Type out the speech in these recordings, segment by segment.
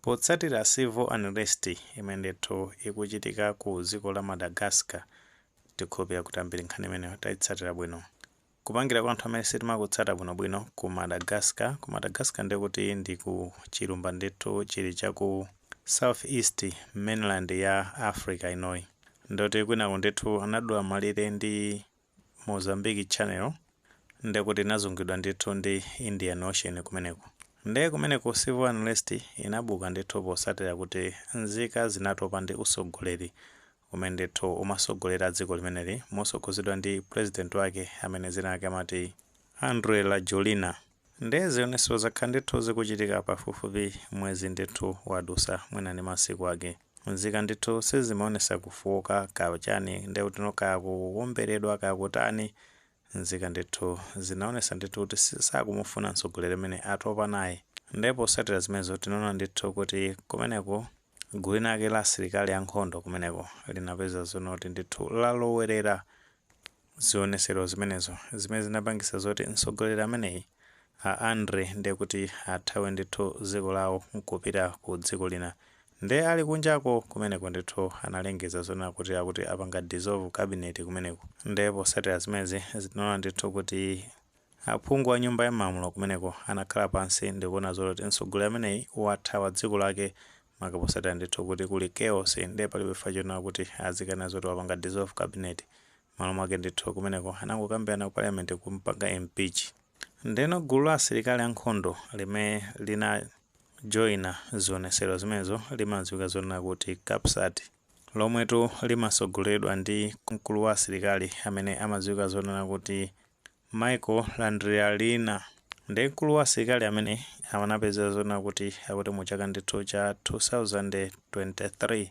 Potsatira civil unrest imene ndithu ikuchitika ku dziko la Madagascar, tikhulupirira kuti ambiri nkhani imeneyo tayitsatira bwino. Kupangira kwa anthu amene sitimakutsata bwinobwino ku Madagascar, ku Madagascar ndikuti ndi ku chilumba ndithu chili chaku south east mainland ya Africa inoyi. Ndoti kwinaku ndithu anadula malire ndi Mozambique Channel, ndekuti inazungulidwa ndithu ndi Indian Ocean kumeneko. Ndiye kumeneko civil unrest inabuka ndithu posatira kuti nzika zinatopa ndi usogoleri umene ndithu umasogolera dziko limeneli, mosogozedwa ndi president wake amene zina ake amati Andre Rajoelina. Ndiye zionesero zakhala ndithu zikuchitika pafupifupi mwezi ndithu wadusa mwina ndi masiku ake. Nzika ndithu sizimaonesa kufoka kachani, ndekuti kaya kuwomberedwa kaya kutani, nzika ndithu zinaonesa ndithu kuti sakumufuna mtsogoleri amene, atopa naye. Ndipo posatira zimenezo tinaona ndithu kuti kumeneko gulu linake la asilikali ankhondo kumeneko linapeza zonoti ndithu lalowerera zionesero zimenezo, zimene zinapangisa zoti mtsogoleri ameneyi a Andre ndiye kuti athawe ndithu dziko lawo nkupita ku dziko lina. Ndiye ali kunjako kumeneko ndithu analengeza zonena kuti akuti apanga dissolve cabinet kumeneko. Ndiye posatira zimenezi zinaona ndithu kuti aphungu a nyumba ya malamulo kumeneko anakhala pansi ndikuona zoti mtsogoleri ameneyi wathawa dziko lake, maka posatira ndithu kuti kuli chaos, ndiye palibe chifukwa kuti azikana zoti wapanga dissolve cabinet. Malo mwake ndithu kumeneko anangokambirana ku parliament kumpanga impeach. Ndeno gulu la asilikali ankhondo limene linajoyina zionesero zimenezo limadziwika zonena kuti CAPSAT, lomwetu limasogoleredwa ndi mkulu wa asilikali amene amadziwika zonena kuti Michael Randrianirina. Ndi mkulu wa asilikali amene anapeza zonena kuti akuti mu chaka ndithu cha 2023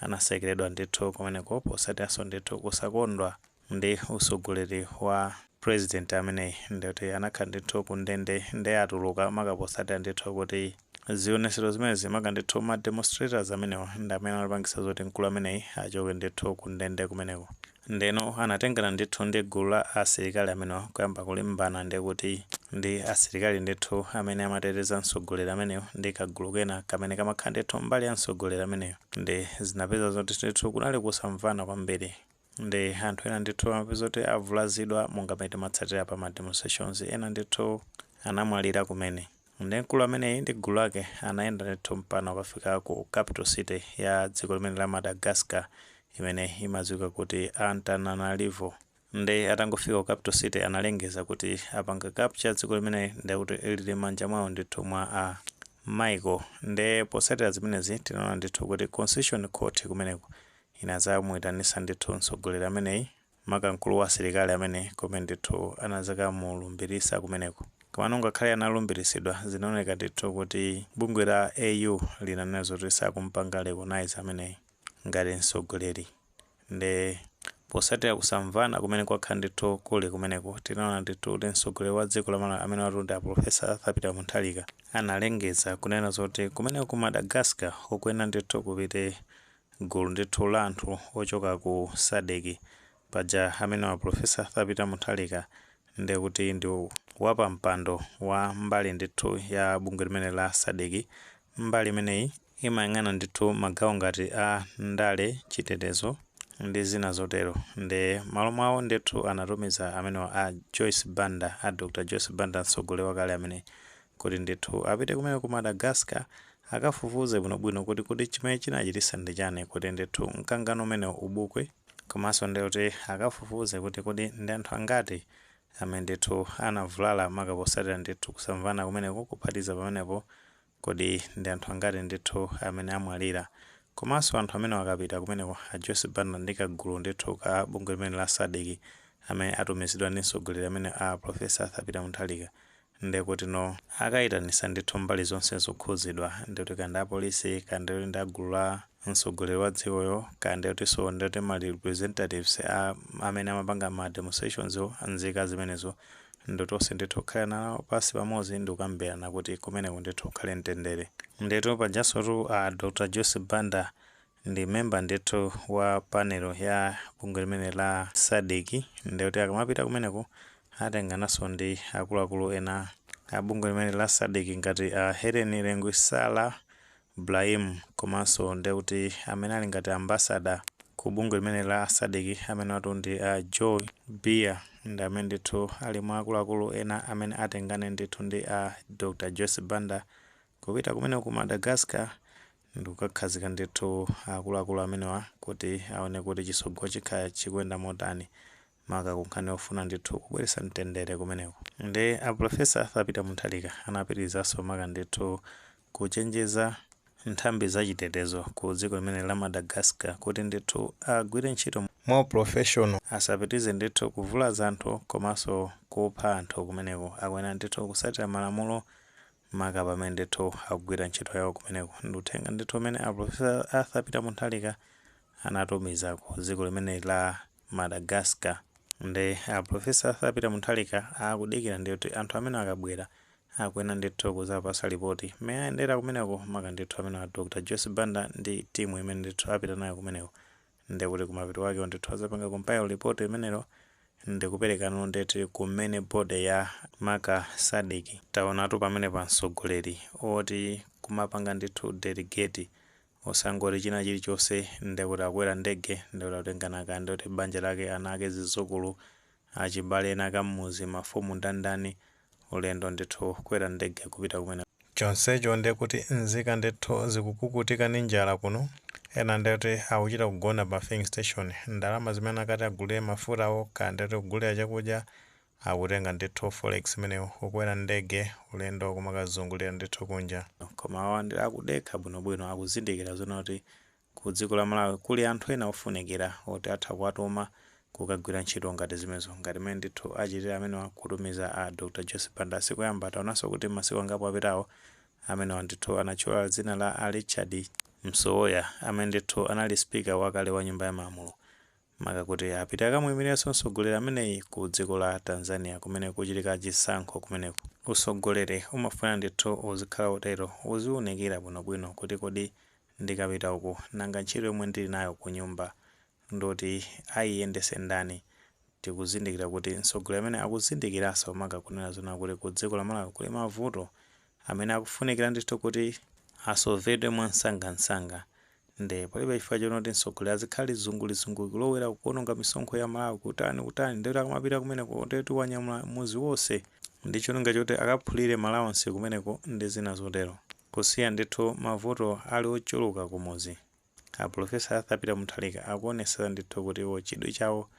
anasekeredwa ndithu kumeneko, posatiranso ndithu kusakondwa ndi usogoleri wa president ameneyi, ndikuti anakhala ndithu ku ndende. Ndi atuluka maka posatira ndithu kuti zionesero zimenezi, maka ndithu ma demonstrators amenewa ndi amene anapangisa zoti mkulu ameneyi achoke ndithu ku ndende kumeneko. Ndeno anatengana ndithu ndi gulu la asilikali amenewa kuyamba kulimbana ndikuti ndi asilikali ndithu amene amateteza mtsogoleri ameneyo ndi kagulu kena kamene kamakhala ndithu mbali ya mtsogoleri ameneyo. Ndi zinapeza zoti ndithu kunali kusamvana kwambiri, ndi anthu ena ndithu amapeza kuti avulazidwa monga pamene timatsatira pa ma demonstrations, ena ndithu anamwalira kumene. Ndi mkulu ameneyi ndi gulu lake anayenda ndithu mpaka kukafika ku capital city ya dziko limene la Madagascar imene imadziwika kuti Antananarivo. Ndi atangofika ku capital city analengeza kuti apanga capture dziko limene, ndikuti lili m'manja mwawo ndithu mwa a Michael. Ndi posatira zimenezi tinaona ndithu kuti Constitution Court kumeneko inazamuyitanisa ndithu mtsogoleri ameneyi, maka mkulu wa asilikali amene, kumene ndithu anazakamulumbirisa kumeneko. Komano ngakhale analumbirisidwa, zinaoneka ndithu kuti bungwe la AU linanena zoti sakumpanga recognize ameneyi ngati mtsogoleri. Ndi posatira kusamvana kumene kwakhala ndithu kuli kumeneko, tinaona ndithu kuti mtsogoleri wa dziko la Malawi amene watu ndi a Professor Arthur Peter Mutharika analengeza kunena zoti kumeneko ku Madagascar ukuyenera ndithu kupite gulu ndithu la anthu ochoka ku SADC. Paja amene wa Professor Arthur Peter Mutharika ndekuti ndi wapampando wa mbali ndithu ya bungwe limene la SADC. Mbali imeneyi imayang'ana ndithu magawo ngati a ndale, chitetezo ndi zina zotero. Ndi malo mwawo ndithu anatumiza amenewa a Joyce Banda, a Dr Joyce Banda, mtsogoleri wakale amene, kuti ndithu apite kumene ku Madagascar akafufuze bwinobwino kuti chimene chinachitisa ndi chani kuti ndithu mkangano umenewu ubukwe, komanso ndikuti akafufuze kuti ndi anthu angati amene ndithu anavulala maka posatira ndithu kusamvana kumeneko, kuphatiza pamenepo kodi ndi anthu angati ndithu amene amwalira. Komanso anthu amene akapita kumeneko, a Joyce Banda ndi kagulu ndithu ka bungwe limene la SADC amene atumizidwa ndi mtsogoleri amene a Professor Arthur Peter Mutharika, ndekuti no akayitanisa ndithu mbali zonse zokhuzidwa, ndikuti kaya apolisi, kaya ndi agulu la mtsogoleri wa dzikoyo, kaya ndikutinso ndikuti ma representatives amene amapanga ma demonstrations, nzika zimenezo, ndikuti onse ndithu kukhala nawo pasi pamodzi ndi kukambirana kuti kumeneko ndithu kukhale mtendere. Ndithu pajansotu a Dr Joyce Banda ndi member ndithu wa panel ya bungwe limene la SADC, ndikuti akamapita kumeneko atengananso ndi akuluakulu ena a bungwe limene la SADC ngati a Helen Rungwisala. Brahim, komanso ndekuti amene ali ngati ambassador ku bungwe limene la SADC, amene watu ndi Joe Beer, ndi amene ndithu ali mwa akuluakulu ena amene atengane ndithu ndi a Dr Joyce Banda kupita kumene ku Madagascar, ndikukakhazika ndithu akuluakulu amenewa kuti aone kuti chisogolo chikhala chikuyenda motani, maka kunkhani yofuna ndithu kubweretsa mtendere kumeneko. Ndi a Professor Arthur Peter Mutharika anapitirizanso maka ndithu kuchenjeza nthambi zachitetezo ku dziko limene la Madagascar kuti ndithu agwire ntchito more professional, asapitize ndithu kuvulaza anthu komanso kupha anthu kumeneko. Akuyenera ndithu kusatira malamulo, maka pamene ndithu akugwira ntchito yawo kumeneko. Ndi uthenga ndithu umene a Professor Arthur Peter Mutharika anatumiza ku dziko limene la Madagascar. Ndi a Professor Arthur Peter Mutharika akudikira ndithu anthu amene akabwera akuyenera ndithu kuzapasa ripoti mmene ayendera kumeneko, maka ndithu amene a Dr Joyce Banda ndi timu imene ndithu apita nayo kumeneko. Ndikuti kumapeto wake ndithu azapanga compile report imenelo ndikuperekano ndithu kumene board ya maka SADC. Taonatu pamene pa mtsogoleri oti kumapanga ndithu delegate, osangoti china chilichonse ndikuti akwera ndege, ndikuti akutengana kaya ndikuti banja lake, ana ake, zidzukulu, achibale ena akammuzi, mafumu, ndandani, ulendo ndithu kwera ndege kupita kumene. Chonsecho ndekuti nzika ndithu zikukukutika ndi njala kuno, ena ndekuti akuchita kugona pa filling station. Ndalama zimene akati agulire mafutawo kaya ndekuti kugulira chakudya, akutenga ndithu forex imeneyo kukwera ndege, ulendo kumakazungulira ndithu kunja. Koma awa ndi akudekha bwinobwino, akuzindikira zona kuti ku dziko la Malawi kuli anthu ena ofunikira oti atha kuwatuma kukagwira ntchito ngati zimenezo, ngati mmene ndithu achitira amenewa kutumiza a Dr Joyce Banda. Sikuyamba, taonanso kuti masiku angapo apitawo amenewa ndithu anatchula dzina la a Richard Msowoya, amene ndithu anali speaker wakale wa Nyumba ya Malamulo, maka kuti apite akamuyimirenso mtsogoleri ameneyi ku dziko la Tanzania kumene kuchitika chisankho kumeneko. Usogoleri umafuna ndithu uzikhala utero, uziwunikira bwinobwino kuti kodi ndikapita uku, nanga ntchito yomwe ndili nayo ku nyumba ndoti ayiyendese ndani? Tikuzindikira kuti mtsogoleri amene akuzindikiranso maka kunena zona kuti ku dziko la Malawi kuli mavuto amene akufunikira ndithu kuti asolvedwe mwansangansanga, nde palibe chifukwa chonoti mtsogoleri azikhala lizungulizunguli kulowera kuononga misonkho ya Malawi, kutani kutani. Ndekuti akamapita kumeneko ndekuti wanyamula muzi wonse ndi cholinga choti akaphulire allowance kumeneko ndi zina zotero, kusiya ndithu mavuto ali ochuluka kumuzi. A Professor Arthur Peter Mutharika akuonesera ndithu kuti iwo chidwi chawo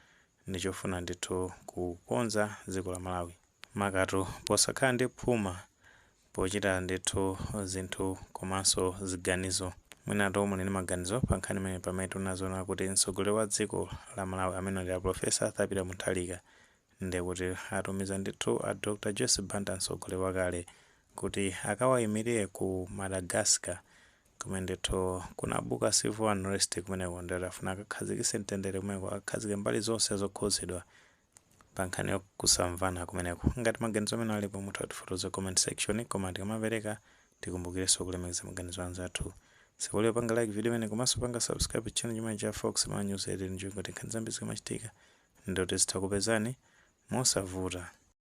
ndi chofuna ndithu kukonza dziko la Malawi, makatu posakhala ndi phuma pochita ndithu zinthu komanso ziganizo. Mwinatu muli ndi maganizo pa nkhani imene, pamene tinazoona kuti mtsogoleri wa dziko la Malawi amene ndi a Professor Arthur Peter Mutharika ndekuti atumiza ndithu a Dr Joyce Banda, mtsogoleri wakale, kuti akawayimirire ku Madagascar kumene ndithu kunabuka civil unrest kumeneko, ndikuti afuna akakhazikitse mtendere kumeneko, akakhazike mbali zonse zokhuzidwa pa nkhani yokusamvana kumeneko. Ngati maganizo amene alipo, mutha kutifotokoza comment section. Koma tikamapereka, tikumbukirenso kulemekeza maganizo anzathu. Sikulio panga like video imene komanso panga subscribe channel chimene cha Fox Ma News 18, kuti nkhani zambiri zikamachitika ndikuti zitha kupezani mosavuta.